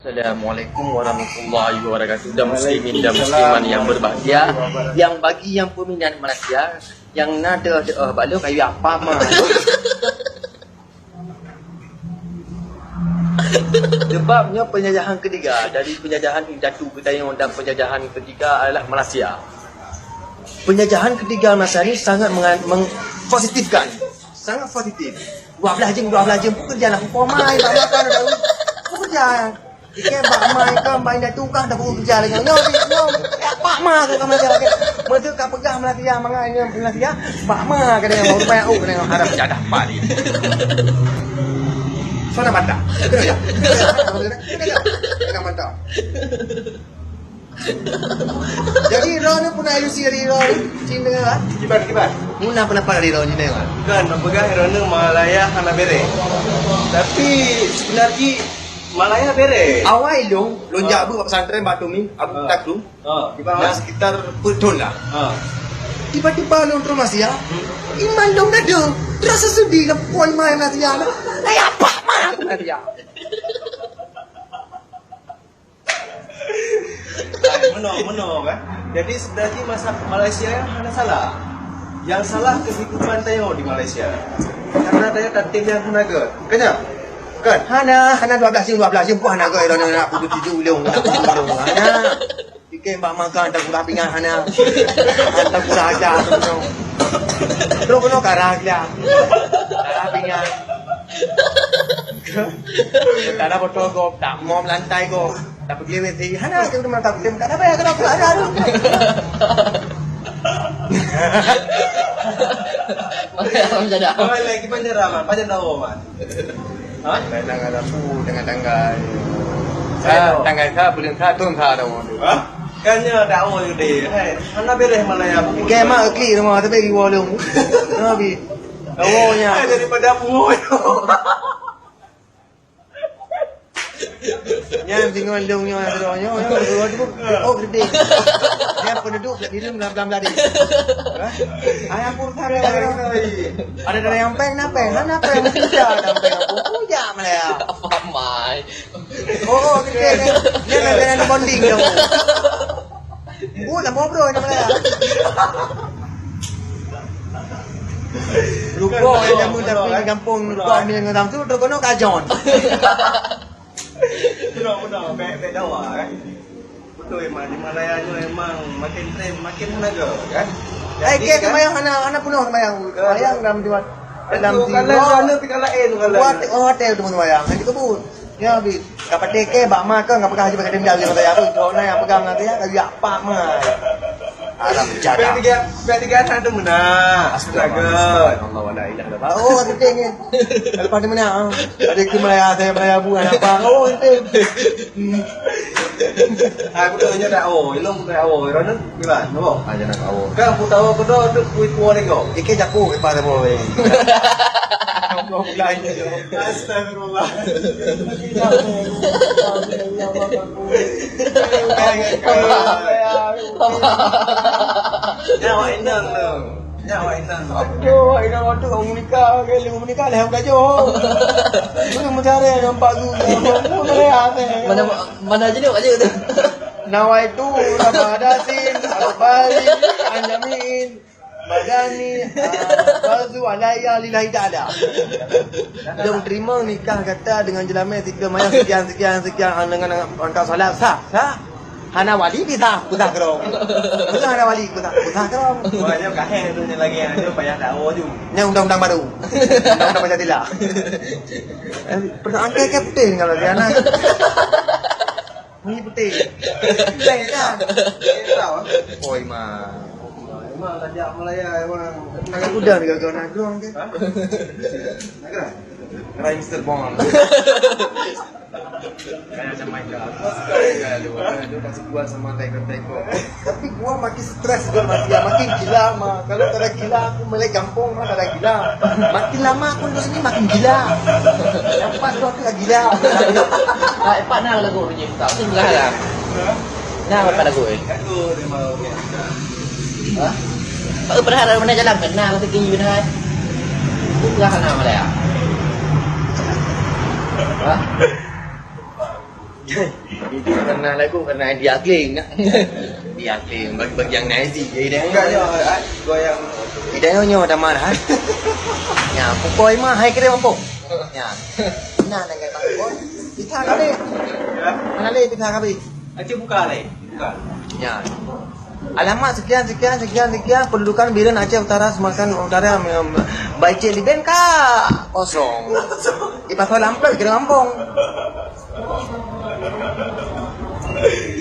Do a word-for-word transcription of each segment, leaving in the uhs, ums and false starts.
Assalamualaikum warahmatullahi wabarakatuh. Dan muslimin dan muslimat yang berbahagia, yang bagi yang peminat Malaysia, yang nada de oh balu kayu apa mah. Sebabnya penjajahan ketiga, dari penjajahan indatu ke Taiwan dan penjajahan ketiga adalah Malaysia. Penjajahan ketiga Malaysia ni sangat menga- meng- positifkan. Sangat positif. Dua belas jam, dua belas jam pun kerja nak hukum mai, tak makan dah. Pun kerja. Ikan bak mai kan, bak indatu kan, dah pun kerja lagi. Nyo, nyo, nyo, ya, bak ma tu kan macam, okey. Masa ka peugah Malaysia, mangat nyo Malaysia, bak ma kena yang baru banyak, oh, kena yang harap jadah pali. Sana bantah. Kena ya? Kena ya? Kena ya? Kena bantah. Jadi, droeneuh pernah ilusi dari droeneuh Cina, kan? Kiban, kiban. Muna pendapat dari droeneuh Cina, kan? Kan, peugah droeneuh Malaya hana bereh. Tapi, sebenarnya Malaya bereh. Awai lôn, lôn Ah. jak bak pesantren Batu Min, Abu Ah. Taklum. Ah. Di bawah sekitar peuet thon lah. Ah. Tiba-tiba lôn terus Malaysia, iman lôn dah ada. Terasa sedih lah, puan mai Malaysia. Hai, apa mah Malaysia? Hai, meunoe, meunoe kan. Jadi sebenarnya masa Malaysia hana salah. Yang salah kehidupan tanyoe di Malaysia. Karena tanyoe tatem nyang hana gèt. Bukan nyan? Kan? Hana, hana dua belas jam, dua belas jam pun hana gèt. Hana nak putih tidur ulung, nak putih ulung. Hana. Pikir bak makan, tak kurang pingan hana. Tak kurang ajar. Terus kena karah dia. Karah pingan. Tak ada botol gop, tak mom lantai gop. Tak pergi W C. Hana, saya udah mantap. Saya tak ada bayar, kenapa? Ada, ada. Macam dah. Awak lagi panjang dah, Man. Panjang dah, Man. Ha? Tangga-tangga dapur, tangga-tangga. Saya Sa, tahu. Tangga sa, bulan sa, tahun sa dah. Ha? Kan nya dah awal je deh. Hai, hana bereh Malaya. Oke, mak, oke, rumah tapi di warung. Kenapa, Bi? Awalnya. Hai, daripada pungut. Nyan bingung dong nyoe, nyoe, nyoe, nyoe, nyoe, nyoe, oh, gede. Nyan penduduk kat diri dalam, dalam tadi. Hah? Ayam pun tak ada. Ada, ada yang peng, nak peng, nak peng, tidak ada peng. Apa pun jak Malaya. Apa mai? Oh, oh, gede, gede. Nyan ada yang bonding dong. Oh, dah ngobrol nama dia. Lupa yang jamu tapi di kampung lupa ni dengan orang tu terus kena kajon. Betul, betul. Baik, baik dawa kan. Betul memang di Malaya ni memang makin trend makin harga kan. Eh, ke sembahyang hana, hana penuh sembahyang. Sembahyang dalam dua, dalam tiga. Kalau sana tinggal lain kalau. Buat hotel tu sembahyang. Nanti kebun. Ya, Abi. Ka patéh kèe bak ma keuh, ka peugah haji bak dendam, dia kata, "Ya, apa? Kau na nyang peugah meunan, ya? Ka jak pak ma." Alam jadah. Pek tiga, pek tiga anak tu meunan. Astaga. Astagfirullah, la ilaha illallah. Oh, geutanyoe. Lepas tu meunan, ah. Ada ke Malaya, saya Malaya bukan apa. Oh, geutanyoe. Hmm. Aku tu hanya dak oh, ilong dak oh, Rona. Kiban, napa? Ah, jangan kau. Kan aku tahu aku dah tu kui tua ni kau. Iké jaku ke pada boy. Kau pula ini. Astagfirullah. Ya, wak inang tu. Ya, wak inang tu. Aduh, wak inang waktu kamu menikah, kamu menikah dah buka jauh. Belum mencari nampak tu. Mana, mana jenuh aja tu. Nawaitu Ramadasin Al-Bali Al-Yamin Madani, ah, Farzu Alaiya Lillahi Ta'ala. Dia menerima nikah kata dengan jelamé tiga mayang sekian, sekian, sekian, ah, dengan angka salat sah, sah. Hana wali bisa, kusah kerong. Bukan hana wali, kusah, kusah kerong. Wah, dia kahé tu ni lagi, dia payah tahu tu. Ni undang-undang baru. Undang-undang Pancasila. Eh, perasaan ke, ke putih dengan lagi anak. Ni putih. Putih kan? Putih tau. Oi, ma. Memang tajak Malaya, memang. Tangan kuda ni gagal nak gerong ke? Ha? Nak gerong? Gerai Mister Bond. Kaya macam Michael. Kaya luar. Dia kasih gua sama Tiger Tiger. Tapi gua makin stres gua makin, makin gila mah. Kalau kada gila aku balik kampung mah kada gila. Makin lama aku duduk sini makin gila. Nampak tu aku dah gila. Ah, empat nah lagu ni tak. Sini lah. Nah, empat lagu eh. Aku dia mau. Ha? Pak pernah ada mana jalan pernah masa ke you dah. Bukan nama dia. Ha? Itu karena lagu, karena dia clean, nak. Dia clean, bagi-bagi yang naik sih. Jadi dah. Enggak, ya, ah, gua yang Tidak nyonya dah marah. Ya, pukul lima hai kira mampu. Ya. Nah, dengan bangkon. Kita kali. Mana lagi kita kali? Aja buka lagi. Buka. Ya. Alamat sekian, sekian, sekian, sekian, pendudukan Biren Aceh Utara, Sumatera Utara, em, Baicik Liben ka kosong. Di pasal amplop kira mampu.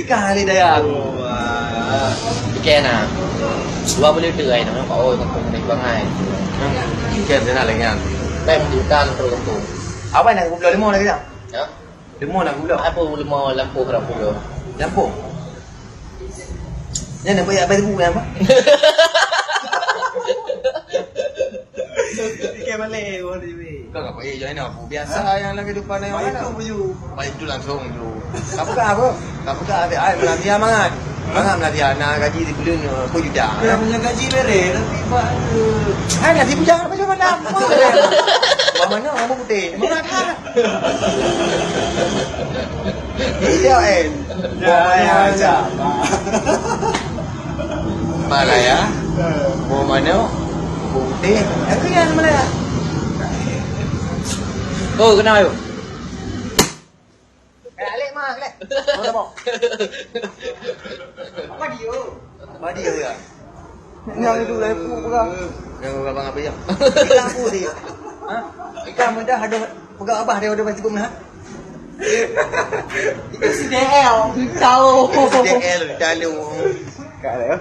Ikan hari daya aku. Ikan na. Dua puluh liter ai na. Oh, kampung ni bangai. Ikan sana lagi kan. Lain di hutan terus kampung. Apa nak gula limau lagi dah? Ya. Limau nak gula. Apa limau lampu berapa gula? Lampu. Nyan nampak ya baru apa? Ikan balik, baru dia. Kau apa eh jangan apa? Biasa yang lagi depan yang mana? Itu buju. Baik itu langsung tu. Apa kah apa? Apa kah ada ai melatih mangat. Mangat melatih anak gaji di bulan eh, pun juta. Yang punya gaji bere nanti pak. Hai nanti bujang apa cuma nama? Mana kamu putih? Mangat ha. Iya, eh. Ya, ya, ya. Malah ya. Mau mana? Putih. Aku yang mana? Oh, kenal tu. Eh, Alek mah, Alek. Mana mau? Apa dia? Apa dia ya? Nyang itu lah ibu pula. Yang abang apa ya? Ikan apa dia? Ha? Ikan mudah ada pegang abah dia udah masih pun ha? Itu si D L. Tahu. Si D L tahu. Kak ada.